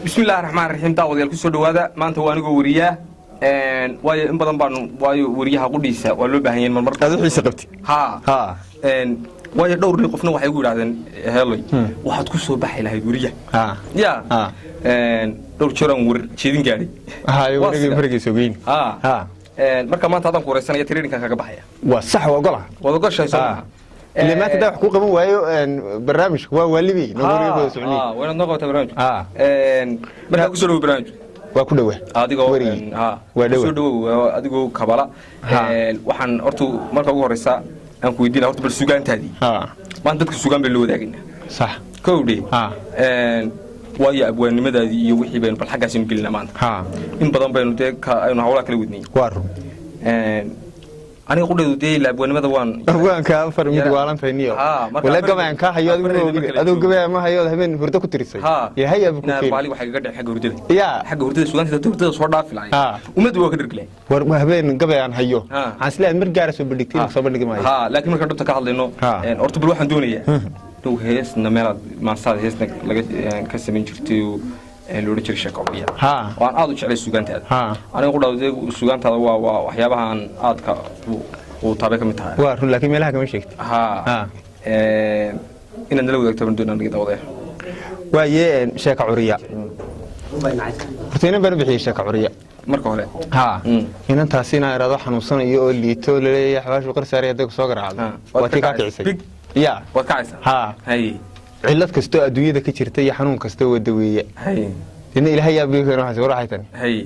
Bismillahi raxmaan raxiim. Daawadayaal, kusoo dhawaada. Maanta waa anigoo wariyaa, waayo in badan baanu, waayo wariyaha qudhiisa waa loo baahan yahay marmar. Aad wixiisa qabti. Ha. Ha. Waayo dhowr nin qofna waxay ugu yidhahdeen, "Heeloy, waxaad ku soo baxi lahayd wariya." Ha. Ya. Ha. Dhowr jeer aan war jeedin gaadhay. Hayo. Waa warigii sida. Barigiisa ogeyn. Ha. Ha. Marka maanta haddaan ku wareysanaya, traininkan kaga baxaya. Waa sax, waa gola. Waad ogoshahay, soo Ha. maha? Ile maanta daa wax kuu qaban waayo barnaamijka waa waalibay noo socni. Waa inaad noo qabataa barnaamij. Ha. Markaa kusoo dhawo barnaamij. Waa ku dhawaa. Adigoo warigii. Ha. Waa dhawa. Kusoo dhawow adigoo kabala. Ha. Waxaan horta marka ugu horeysa aan ku weydiina horta bal sugaantaadii. Ha. Maanta dadka sugaan baynu la wadaagaynaa. Sax. Kowdhe. Ha. Waayo abwaannimadaadii iyo wixii baynu bal xaggaasaynu gelinaa maanta. Ha. In badan baynu dee aynu hawlaha kala wadnay. Waa run. Aniga qudheedu dee ila abwaannimada waan abwaanka afar mid waalantahay niyo. Ha, marka wala gabayaan kaa hayo adigu afarayda ma ogid. marka la Adigu joogo. gabaya ma hayo, habeen hurdo ku tirisay. Ha. Yahay abu ku Inaa keen. baali waxay kaga dhacay xagga hurdada. Ya. Xagga hurdada, sugaanta hurdada soo dhaafi lahay. Ha. Ummaddu waa ka dhergi lahay. War habeen gabayaan hayo. Ha. Waxaan isleeyahay mar gaara soo bandhigtay, inuu soo bandhigi maayo. Ha, laakiin markaan dhabta ka hadlayno, Ha. Horta bal waxaan doonayaa dhow heesna meelaad maansaada heesna laga ka samayn jirtay oo la odhan jiray Sheeko Curiya. Ha. Oo aan aad u jeclay sugaantaada. Ha. Aniga qudhaa dee sugaantaada waa waxyaabahan aadka uu taabay ka mid tahay. Waa run, laakiin meelaha kama sheegtay. Ha. Ha. Inaad nala wadaagto baan doonaa aniga daawadayaal. Waaye Sheeka Curiya horta inan baan u bixiyey Sheeka Curiya. Marka hore. Ha. Inantaasi inaa irado xanuunsanayo oo liito laleeyahay, xabaashu qarsaaraya hadday ku soo garaacdo. Ha. Waa tii kaa Waad ka kicisay. Big. Ya. Waad kacaysaa. Ha. Hay. Cillad kastoo adduunyada ka jirta iyo xanuun kastoo wadaweeye. Hay. Dina ilaahay yaa biyo keeno, waxaas war waxay tani. Hay.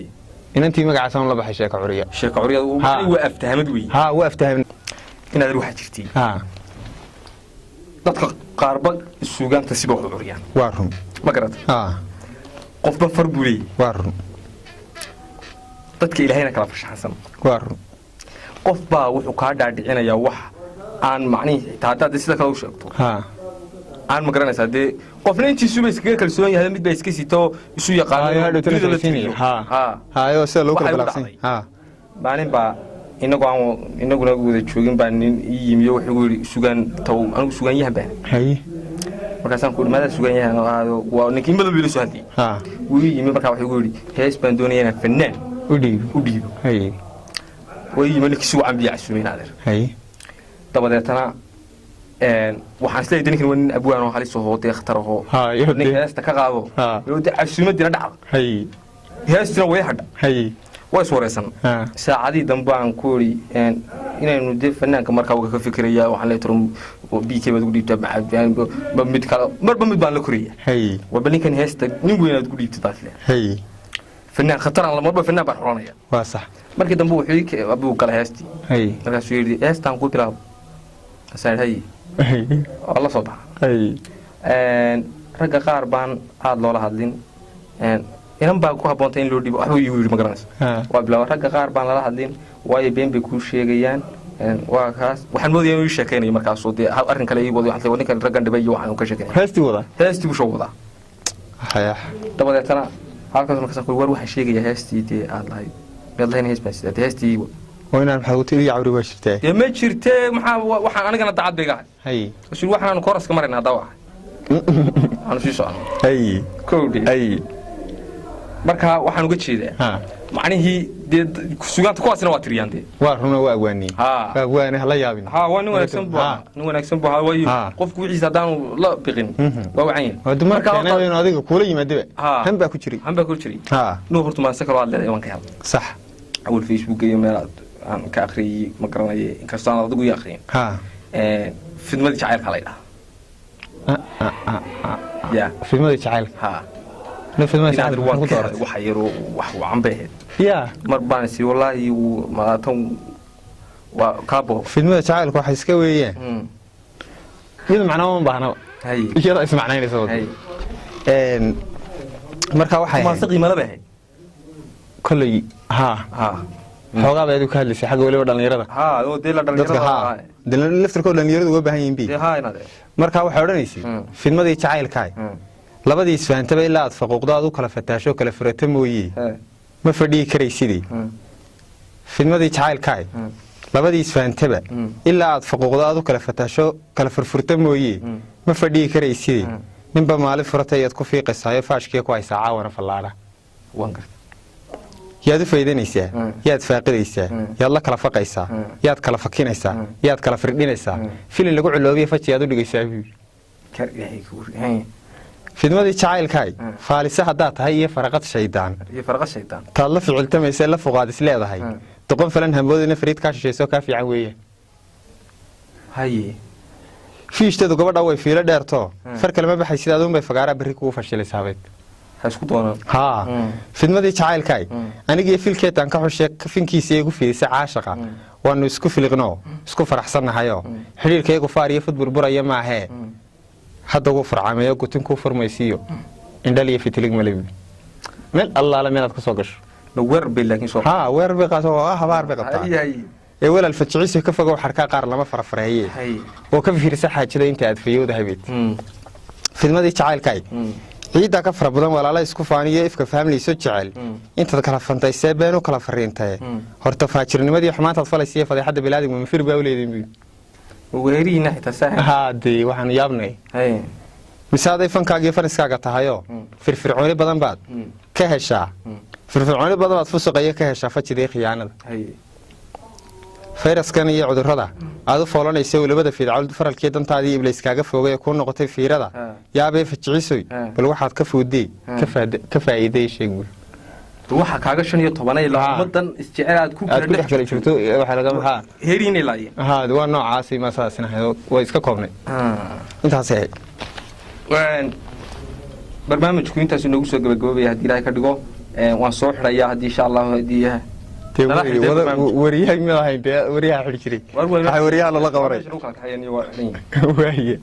Inantii magacaasaan la baxay Sheeka Curiya. Sheeko Curiyada Ha. waa aftahamad wey. Ha, waa aftaham. Inaad waxaa jirtay. Ha. Dadka qaarba suugaanta siba wax u curiyaan. Waa run. Ma garata? Ha. Qofba far buu leeyahy. Waa run. Dadka ilaahayna kala farshaxansan. Waa run. Qof baa wuxuu kaa dhaadhicinayaa wax aan macnihii xitaa haddaad sida kale u sheegto ha aan ma garanaysaa. Dee qofna intiisuba iskaga kalsoon yahay, mid baa iska sito isu yaqaano dunida la tiriyo. Ha. Ha. Hayo, sida loo kala Waxay u balaaqsan. dhacday. Ha. Maalin baa inagoo aan inaguna wada joogin baa nin ii yimi oo wuxuu igu yidhi, "Sugaan taw, anigu sugaanyahan baan." Haye. Markaasaan ku yidhi, "Maadaa sugaanyahan?" Waa ninkii madow ila soo hadliyey. Ha. Wuu ii yimi, markaa wuxuu igu yidhi, "Hees baan doonaya inaan fanaan u dhiibo." U dhiibo. Haye. Waa ii yimi ninkii, si wacan biyo casuumeyn, adeer. Haye. Dabadeetana waxaan isleeyahay ninkan waa nin abwaan oo halis ahoo dee khatar ahoo Ha, iyo ninka dee. heesta ka qaado. Ha. Iyo dee casuumadina dhacda. Haye. Heestina way hadha. Haye. Waa is wareysan. Ha. Saacadii dambe aan ku iri inaynu dee fanaanka markaa uga ka fikiraya, waxaan leeyahay taro BK baad ugu dhiibtaa, mid kale, marba mid baan la koraya. Haye. Warba ninkan heesta nin weyn aad ugu dhiibtay taas le. Haye. Fanaan khataraan, marba fanaan baan xulanaya. Waa sax. Markii dambe wuxuu buu galay heestii. Haye. Markaasuu yidhi, "Heestaan ku bilaabo." Markaasaan idhi, "Haye." Haye. Waa la soo baxa. Haye. Ragga qaar baan aada loola hadlin, inan baa ku habboontay in loo dhiibo, waxbuu igu yidhi, ma garanaysa. Ha. Waa bilaaba, "Ragga qaar baan lala hadlin, waayo been bay kuu sheegayaan." Waa kaas waxaan moodaya inuu ii sheekaynayo, markaasoo dee arrin kale ii wado. Waxaan leeyahay, ninkan raggan dhibay iyo waxaan ka sheekeynaya. Heestii wada. Heestii buu soo wadaa. Hayax. Dabadeetana halkaas markaasaan ku war waxaan sheegayaa heestii dee aad lahayd, miyaad lahayn hees baan sidaa dee heestii ii wad. Oo inaan maxaa ugu tiri, cawri waa jirtaa. Dee ma jirtee, maxaa waxaan anigana dacad bay iga ahay. Haye. Markaasuu yidhi, "Waxaanu kooraska maraynaa haddaa ahay aanu sii socono." Haye. Kowdhe. Haye. Marka waxaan uga jeedaa ha macnihii dee sugaanta kuwaasina waa tiriyaan dee. Waa runa, waa agwaaniye. Ha. Waa agwaane, hala yaabin. Ha, waa nin wanaagsan buu ahaa, nin wanaagsan buu ahaa, waayo Ha. qofku wixiisa haddaanu la biqin waa wacan yahay. Waa dumar Marka keenay inuu adiga kuula yimaadaba. Ha. Han baa ku jiray. Han baa ku jiray. Ha. Nuu horta maanse kaloo aad leedahay waan ka helay. Sax. Awal Facebook iyo meel aan ka akhriyey ma garanayo, inkastoo aan adigu ii akhriyin. Ha. Fidmadii Jacaylka la ydhaha. Ya. Fidmadii Jacaylka. Ha. No, fidmadii inaad jacaylka waan maxaa ku ka helay dooratay? Waxa yaroo wax wacan bay ahayd. Ya. Mar baan isi wallaahi maatan waa kaabo. Fidmada jacaylka waxa iska weeyaan iyada macnaa ma baahnaba. Hay. Iyada ismacnaynaysa wada. Hay. Marka waxay ahayd Maase qiimala bay ahayd. Kolley ha. Ha. Xoogaa bay adigu ka hadlaysay xagga weliba dhallinyarada. Ha, oo dee la dadka dhalinyarada. Ha, dee laftirkooda dhallinyaradu uga baahan yihiin bi. Dee ha inaad Marka waxay odhanaysay, fidmadii jacaylkaay, labadii isfahantaba ilaa aad faquuqdo, aad u kala fataasho, kala furato mooye, ma fadhiyi karaysidii. Fidmadii jacaylkaay, labadii isfahantaba ilaa aad faquuqdo, aad u kala fataasho, kala furfurto mooye, ma fadhiyi karaysidii. Ninba maalin furatay ayaad ku fiiqaysaayo, faashkiya ku haysaa caawana fallaadha. Waan garta. Yaad u faydanaysaa? Yaad faaqidaysaa? Yaad la kala faqaysaa? Yaad kala fakinaysaa? Yaad kala firdhinaysaa? Filin lagu culoobiya faji yaad u dhigaysaa, buu yidhi. Kar Ilaahay kugu. Haye. Fidmadii jacaylkaay, faalise haddaad tahay iyo faraqad shaydaan, iyo farqa shaydaan, taad la ficiltamaysa la fuqaad is leedahay, doqon falan hamoodina fariid kaa shisheysoo kaa fiican weeye. Fiishteedu gabadha way fiilo dheerto, far kalema baxay sida aduun bay fagaaraa berri kugu fashilaysaa bayd. Ha isku doonaan. Haa. Fidmadii jacaylkaay, anigiyo filkeetaan ka xushe finkiisa igu fiidisa caashaqa, waanu isku filiqnoo isku faraxsannahayoo, xidhiirkaygu faar iyo fud burburaya maahee, hadda wuu farcameeyo gutin kuu furmaysiiyo indhal iyo fitilig malebi meel allaala meelaad ka soo gasho. Ma weer bay laakiin soo Haa, weerar bay qaato oo habaar bay qabtaa. Haye, haye. Ee walaal, fajiciisa ka fogow xarkaa qaar lama farafareeye, oo ka fiirsa xaajada inta aad fayowdahay bayd. Fidmadii jacaylkaay, ciiddaa ka fara badan walaala isku faaniyo ifka fahmlayso jecel, intaad kala fantaysee been u kala fariintaye, horta faajirnimadii xumaantaad falaysiiyo fadeexadda bilaadingu mafir baa uleedin buy. Weerihiina xitaa saa. Haa dee, waxaanu yaabnay mise aday fankaaga iyo faniskaaga tahayoo firfircooni badan baad ka heshaa, firfircooni badan baad fusuqayo ka heshaa fajidii khiyaanada, fayraskan iyo cudurrada aad u foolanaysa labada fiidcawl faralkii dantaadii ibliis kaaga foogay ee kuu noqotay fiirada. Yaabee fajicisoy, bal waxaad ka foodee ka faa'iiday sheeg buul. Waxa kaaga 15-ay la ummadan isjecel aad ku aad ku dhex kala jirto waxaa laga haa. Heerihiinay laayeen. Haa, waa noocaasi ma saasina ahayd, way iska koobnay, intaasay ahayd. Barnaamijku intaas inoogu soo gabagaboobaya haddii Ilaahay ka dhigo. Waan soo xidhayaa haddii insha Allahu haddii Dee Lala xidhay barnaamijka. Wariyaha mid ahayn dee, wariyaha xidhi jiray. War waxaa wariyaha lala qabanay. Meesha lagu kala kaxeeya waa xidhan yahay. Waaye.